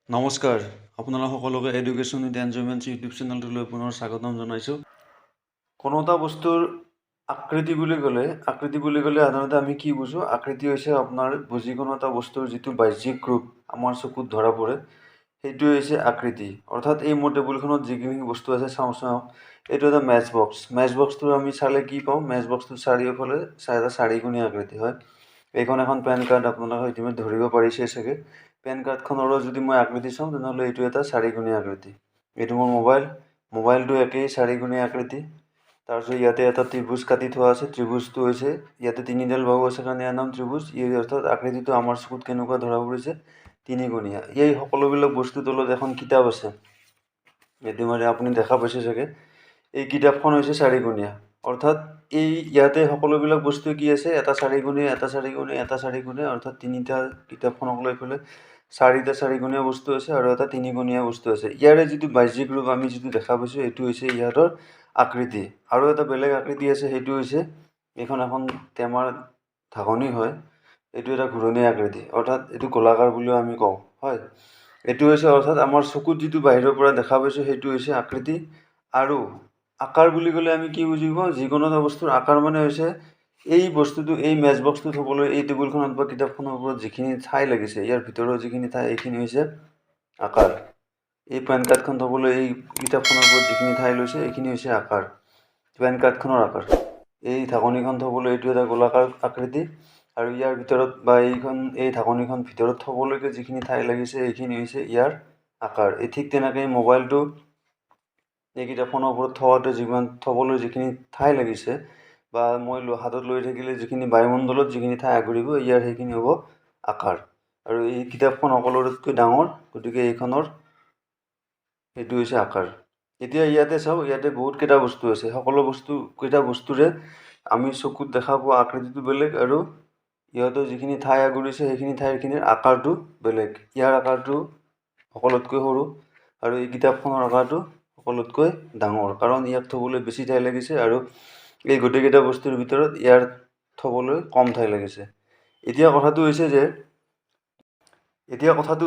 নমস্কাৰ, আপোনালোক সকলোকে এডুকেশ্যন উইথ এনজয়মেণ্ট ইউটিউব চেনেলটোলৈ পুনৰ স্বাগতম জনাইছোঁ। কোনো এটা বস্তুৰ আকৃতি বুলি ক'লে সাধাৰণতে আমি কি বুজোঁ? আকৃতি হৈছে আপোনাৰ যিকোনো এটা বস্তুৰ যিটো বাহ্যিক ৰূপ আমাৰ চকুত ধৰা পৰে, সেইটোৱে হৈছে আকৃতি। অৰ্থাৎ এই মোৰ টেবুলখনত যিখিনি বস্তু আছে, চাওঁ চাওঁ, এইটো এটা মেটচ বক্স। মেটচ বক্সটো আমি চালে কি পাওঁ? মেটচ বক্সটোৰ চাৰিওফালে এটা চাৰিকোণীয়া আকৃতি হয়। এইখন এখন পেন কাৰ্ড, আপোনালোকে ইতিমধ্যে ধৰিব পাৰিছে চাগে। পেন কাৰ্ডখনৰো যদি মই আকৃতি চাওঁ, তেনেহ'লে এইটো এটা চাৰিকোণীয়া আকৃতি। এইটো মোৰ মোবাইল, মোবাইলটো একেই চাৰিকোণীয়া আকৃতি। তাৰপিছত ইয়াতে এটা ত্ৰিভুজ কাটি থোৱা আছে। ত্ৰিভুজটো হৈছে, ইয়াতে তিনিডাল বাহু আছে কাৰণে ইয়াৰ নাম ত্ৰিভুজ। এই অৰ্থাৎ আকৃতিটো আমাৰ চকুত কেনেকুৱা ধৰা পৰিছে? তিনিকোণীয়া। এই সকলোবিলাক বস্তুৰ তলত এখন কিতাপ আছে, ইতিমধ্যে আপুনি দেখা পাইছে চাগে। এই কিতাপখন হৈছে চাৰিকোণীয়া। অৰ্থাৎ এই ইয়াতে সকলোবিলাক বস্তু কি আছে? এটা চাৰিকোণীয়া, এটা চাৰিকোণীয়া, এটা চাৰিকোণীয়া। অৰ্থাৎ তিনিটা কিতাপখনক লৈ পেলাই চাৰিটা চাৰিকোণীয়া বস্তু আছে আৰু এটা তিনিকোণীয়া বস্তু আছে। ইয়াৰে যিটো বাহ্যিক ৰূপ আমি যিটো দেখা পাইছোঁ, সেইটো হৈছে ইহঁতৰ আকৃতি। আৰু এটা বেলেগ আকৃতি আছে, সেইটো হৈছে এইখন এখন টেমাৰ ঢাকনি হয়। এইটো এটা ঘূৰণীয়া আকৃতি, অৰ্থাৎ এইটো গোলাকাৰ বুলিও আমি কওঁ। হয়, এইটো হৈছে, অৰ্থাৎ আমাৰ চকুত যিটো বাহিৰৰ পৰা দেখা পাইছোঁ, সেইটো হৈছে আকৃতি। আৰু আকাৰ বুলি ক'লে আমি কি বুজি পাওঁ? যিকোনো এটা বস্তুৰ আকাৰ মানে হৈছে এই বস্তুটো, এই মেটচ বক্সটো থ'বলৈ এই টেবুলখনত বা কিতাপখনৰ ওপৰত যিখিনি ঠাই লাগিছে, ইয়াৰ ভিতৰৰ যিখিনি ঠাই, এইখিনি হৈছে আকাৰ। এই পেন কাৰ্ডখন থ'বলৈ এই কিতাপখনৰ ওপৰত যিখিনি ঠাই লৈছে, এইখিনি হৈছে আকাৰ, পেন কাৰ্ডখনৰ আকাৰ। এই ঢাকনিখন থ'বলৈ এইটো এটা গোলাকাৰ আকৃতি আৰু ইয়াৰ ভিতৰত বা এইখন এই ঢাকনিখন ভিতৰত থ'বলৈকে যিখিনি ঠাই লাগিছে, এইখিনি হৈছে ইয়াৰ আকাৰ। এই ঠিক তেনেকৈ মোবাইলটো এই কিতাপখনৰ ওপৰত থওঁতে যিমান থ'বলৈ যিখিনি ঠাই লাগিছে বা মই হাতত লৈ থাকিলে যিখিনি বায়ুমণ্ডলত যিখিনি ঠাই আগুৰিব, ইয়াৰ সেইখিনি হ'ব আকাৰ। আৰু এই কিতাপখন সকলোতকৈ ডাঙৰ, গতিকে এইখনৰ সেইটো হৈছে আকাৰ। এতিয়া ইয়াতে চাওক, ইয়াতে বহুতকেইটা বস্তু আছে। সকলো বস্তু কেইটা বস্তুৰে আমি চকুত দেখা পোৱা আকৃতিটো বেলেগ আৰু ইহঁতৰ যিখিনি ঠাই আগুৰিছে, সেইখিনি ঠাইখিনিৰ আকাৰটো বেলেগ। ইয়াৰ আকাৰটো সকলোতকৈ সৰু আৰু এই কিতাপখনৰ আকাৰটো সকলোতকৈ ডাঙৰ, কাৰণ ইয়াক থ'বলৈ বেছি ঠাই লাগিছে আৰু এই গোটেইকেইটা বস্তুৰ ভিতৰত ইয়াৰ থ'বলৈ কম ঠাই লাগিছে। এতিয়া কথাটো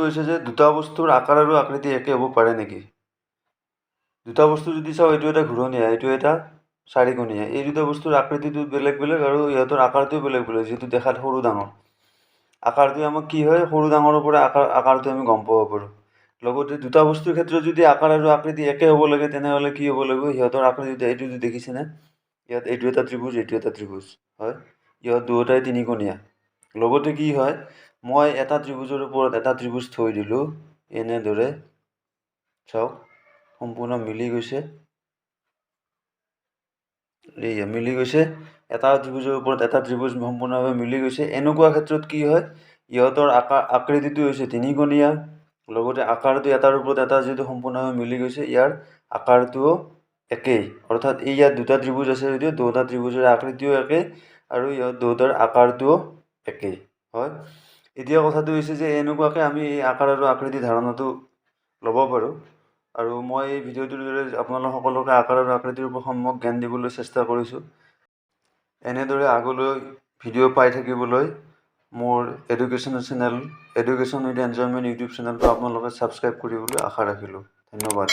হৈছে যে দুটা বস্তুৰ আকাৰ আৰু আকৃতি একে হ'ব পাৰে নেকি? দুটা বস্তু যদি চাওঁ, এইটো এটা ঘূৰণীয়া, এইটো এটা চাৰিকোণীয়া। এই দুটা বস্তুৰ আকৃতিটো বেলেগ বেলেগ আৰু ইহঁতৰ আকাৰটোও বেলেগ বেলেগ, যিটো দেখাত সৰু ডাঙৰ। আকাৰটোৱে আমাক কি হয়, সৰু ডাঙৰৰ পৰা আকাৰটো আমি গম পাব পাৰোঁ। লগতে দুটা বস্তুৰ ক্ষেত্ৰত যদি আকাৰ আৰু আকৃতি একে হ'ব লাগে, তেনেহ'লে কি হ'ব লাগিব সিহঁতৰ আকৃতিটো? এইটো দেখিছেনে? ইয়াত এইটো এটা ত্ৰিভুজ, এইটো এটা ত্ৰিভুজ হয়। ইহঁত দুয়োটাই তিনিকোণীয়া। লগতে কি হয়, মই এটা ত্ৰিভুজৰ ওপৰত এটা ত্ৰিভুজ থৈ দিলোঁ এনেদৰে। চাওক, সম্পূৰ্ণ মিলি গৈছে। এইয়া মিলি গৈছে। এটা ত্ৰিভুজৰ ওপৰত এটা ত্ৰিভুজ সম্পূৰ্ণভাৱে মিলি গৈছে। এনেকুৱা ক্ষেত্ৰত কি হয়? ইহঁতৰ আকাৰ আকৃতিটো হৈছে তিনিকোণীয়া, লগতে আকাৰটো এটাৰ ওপৰত এটা যিটো সম্পূৰ্ণভাৱে মিলি গৈছে, ইয়াৰ আকাৰটোও একেই। অৰ্থাৎ এই ইয়াত দুটা ত্ৰিভুজ আছে যদিও দুয়োটা ত্ৰিভুজৰ আকৃতিও একেই আৰু ইহঁত দুয়োটাৰ আকাৰটোও একেই হয়। এতিয়া কথাটো হৈছে যে এনেকুৱাকৈ আমি এই আকাৰ আৰু আকৃতি ধাৰণাটো ল'ব পাৰোঁ আৰু মই এই ভিডিঅ'টোৰ জৰিয়তে আপোনালোক সকলোকে আকাৰ আৰু আকৃতিৰ ওপৰত সম্যক জ্ঞান দিবলৈ চেষ্টা কৰিছোঁ। এনেদৰে আগলৈ ভিডিঅ' পাই থাকিবলৈ মোৰ educational channel education with enjoyment YouTube চেনেলটো আপোনালোকে ছাবস্ক্ৰাইব কৰিবলৈ আশা ৰাখিলোঁ। ধন্যবাদ।